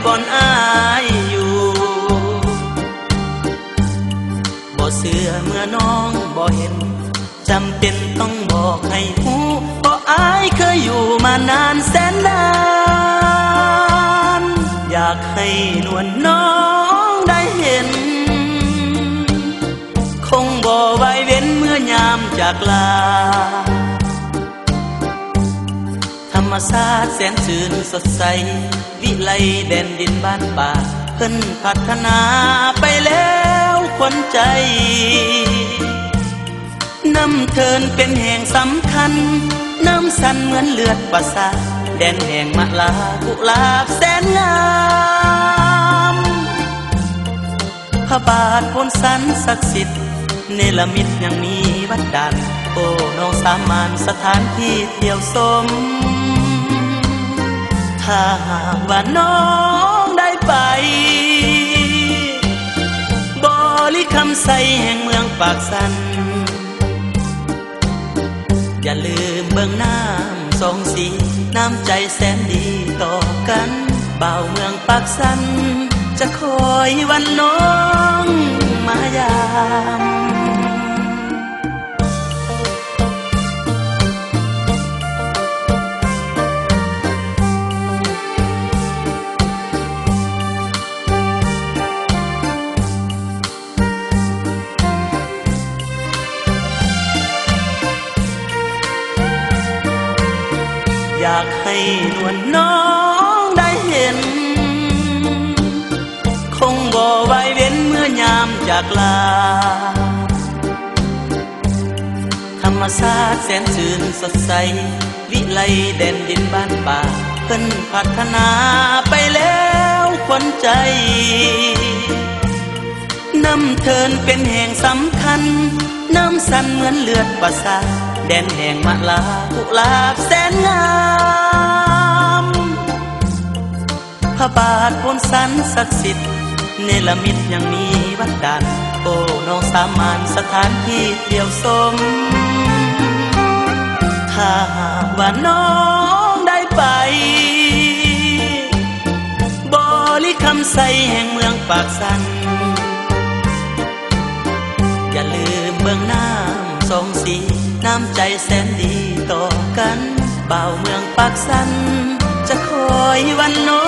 ກ່ອນອ້າຍຢູ່. ບໍ່ເຊື່ອເມື່ອນ້ອງບໍ່ເຫັນ ຈຳເປັນຕ້ອງບອກໃຫ້ຮູ້ ເພາະອ້າຍເຄີຍຢູ່ມານານແສນນານ. ຢາກໃຫ້ນວນນ້ອງໄດ້ເຫັນ ຄົງບໍ່ວາຍເວັນເມື່ອຍາມຈາກລາ. ທຳມະຊາດແສນຊື່ນສົດໃສ ວິໄລແດນດິນບ້ານປ່າ ເພິ່ນພັດທະນາໄປແລ້ວຂວັນໃຈ. ນ້ຳເທີນເປັນແຫ່ງສຳຄັນ ນ້ຳສັນເໝືອນເລືອດປະສາດ ແດນແຫ່ງມະລາກຸຫຼາບແສນງາມ. ພະບາດໂພນສັນສັກສິດ ເນລະມິດຍັງມີວັດດານ ໂອ້ ນ້ອງສາມານສະຖານທີ່ທ່ຽວຊົມ. ຖ້າຫາກວ່ານ້ອງໄດ້ໄປ ບໍລິຄຳໄຊແຫ່ງເມືອງປາກຊັນ ຢ່າລືມເບິ່ງນ້ຳສອງສີ ນ້ຳໃຈແສນດີຕໍ່ກັນ ບ່າວເມືອງປາກຊັນ ຈະຄອຍວັນນ້ອງມາຍາມ. ຢາກໃຫ້ນວນນ້ອງໄດ້ເຫັນ ຄົງບໍ່ວາຍເວັນເມື່ອຍາມຈາກລາ. ທຳມະຊາດແສນຊື່ນສົດໃສ ວິໄລແດນດິນບ້ານປ່າ ເພິ່ນພັດທະນາໄປແລ້ວຂວັນໃຈ. ນ້ຳເທີນເປັນແຫ່ງສຳຄັນ ນ້ຳສັນເໝືອນເລືອດປະສາດ ແດນແຫ່ງມະລາກຸຫຼາບແສນງາມ. ພະບາດໂພນສັນສັກສິດ ເນລະມິດຍັງມີວັດດານ ໂອ້ ນ້ອງສາມານສະຖານທີ່ທ່ຽວຊົມ. ຖ້າຫາກວ່ານ້ອງໄດ້ໄປ ບໍລິຄຳໄຊແຫ່ງເມືອງປາກຊັນ ຢ່າລືມເບິ່ງນ້ຳສອງສີ ນ້ຳໃຈແສນດີຕໍ່ກັນ ບ່າວເມືອງປາກຊັນ ຈະຄອຍວັນນ້ອ